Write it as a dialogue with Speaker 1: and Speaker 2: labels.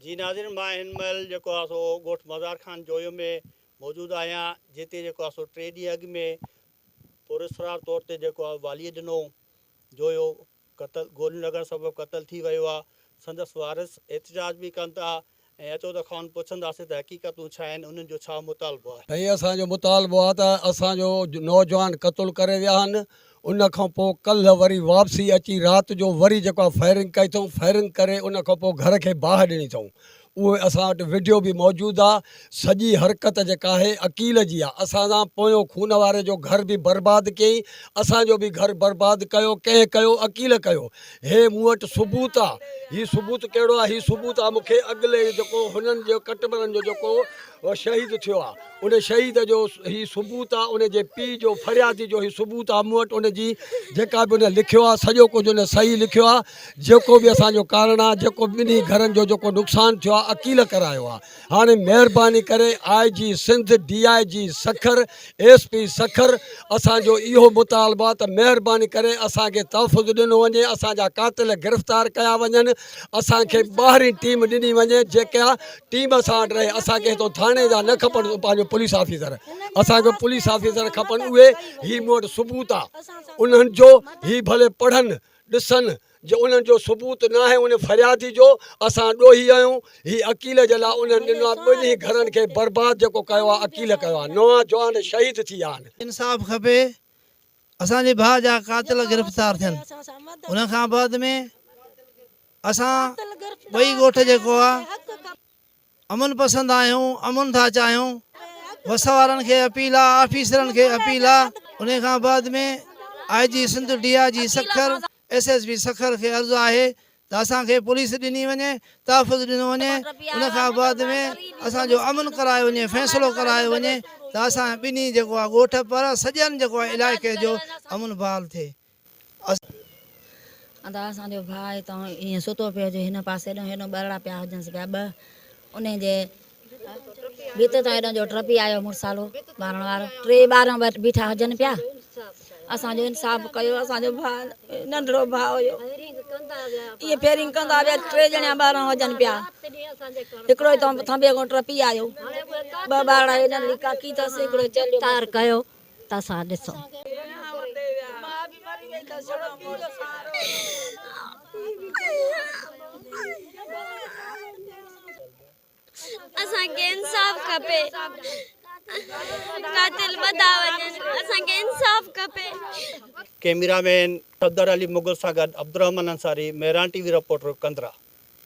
Speaker 1: جي ناظرين مان هن مهل جيڪو آهي سو ڳوٺ مزار خان جويو ۾ موجود آهيان جتي جيڪو آهي سو ٽي ڏينهن اڳ ۾ پراسرار طور تي جيڪو آهي والي ڏنو جويو قتل گوليون لڳڻ سبب قتل ٿي ويو آهي سندس وارث احتجاج به ڪن ٿا ۽ اچو ته کانئن پڇنداسين ته حقيقتون ڇا آهن انهن جو ڇا مطالبو آهي.
Speaker 2: سائين اسان جو مطالبو آهي ته اسان جو نوجوان قتل ڪري ويا آهن ان کان پوء ڪلهه وري واپسي اچي رات جو وري جيڪو آهي فائرنگ ڪئي اٿئون فائرنگ ڪري ان کان پوء گهر کي باهه ڏني اٿئون اهو اسان وٽ وڊيو به موجود آهي سڄي حرڪت جيڪا آهي عقيل جي آهي اسان سان پويون خون واري جو گهر به برباد ڪيائين اسان جو به گهر برباد ڪيو ڪنهن ڪيو عقيل ڪيو هي مون وٽ ثبوت آهي هي ثبوت ڪهڙو آهي هي ثبوت آهي مون کي اڳلي جيڪو هنن جو ڪٽبرن جو جيڪو شهيد ٿيو آهي ان شهيد جو هي ثبوت آ، ان جي پيء جو فريادي جو هي ثبوت آ، مون وٽ ان جي جيڪا به ان لکيو آ، سڄو ڪجهه ان صحيح لکيو آ، جيڪو به اسان جو ڪارڻ آ، جيڪو ٻنهي گهرن جو جيڪو نقصان ٿيو آ، عقيل ڪرايو آ. هاڻي مهرباني ڪري I G Sindh, D I G Sukkur, S P Sukkur اسان جو اهو مطالبو آ ته مهرباني ڪري اسان کي تحفظ ڏنو وڃي، اسان جا قاتل گرفتار ڪيا وڃن، اسان کي ٻاهرين ٽيم ڏني وڃي، جيڪا ٽيم اسان وٽ رهي اسان کي هتو ٿاڻي جا نه کپن پنهنجو پوليس آفيسر اسان کي پوليس آفيسر کپن اهي هي مون وٽ ثبوت آ انهن جو هي ڀلي پڙهن ڏسن جي انهن جو ثبوت ناهي ان فريادي جو اسان ڏوهي آهيون هي عقيل جي لاء انهن ڏنو آ ٻنهي گهرن کي برباد جيڪو ڪيو آ عقيل ڪيو آ نوان جوان شهيد ٿي ويا آهن.
Speaker 3: انصاف کپي اسان جي ڀاء جا قاتل گرفتار ٿين ان کان بعد ۾ اسان ٻئي ڳوٺ جيڪو آ امن پسند آهيون امن ٿا چاهيون وس وارن کي اپيل آ آفيسرن کي اپيل آ انهي کان بعد ۾ I G Sindh D I G Sukkur S S P Sukkur کي عرض آهي ته اسان کي پوليس ڏني وڃي تحفظ ڏنو وڃي ان کان بعد ۾ اسان جو امن ڪرايو وڃي فيصلو ڪرايو وڃي ته اسان ٻنهي جيڪو آ ڳوٺ پر سڄن جيڪو آ علائقي جو امن بحال ٿئي.
Speaker 4: ادا اسان جو ڀاء هتان ائين ستو پيو هجي هن پاسي هيڏانهن هيڏانهن ٻرڙا پيا هجنس پيا ٻه انهي جي ڀت تان هيڏانهن جو ٽپي آيو مڙسالو مارڻ وارو ٽي ٻارهن بيٺا هجن پيا اسان جو انصاف ڪيو اسان جو ڀاء ننڍڙو ڀاء هيو ائين فيرنگ ڪندا ويا ٽي ڄڻا ٻارهن هجن پيا هڪڙو هتان ٿنڀي کان ٽپي آيو ٻه ٻارڙا ننڍڙي ڪاڪي اٿس هڪڙو چليو
Speaker 5: تار ڪيو ته اسان ڏسون.
Speaker 6: اسان کي انصاف کپي قاتل ٻڌا وڃن اسان کي انصاف کپي.
Speaker 1: ڪئميرا مين صفدر علي مغل سان گڏ Abdulrahman Ansari, Mehran T V reporter, Kandhra.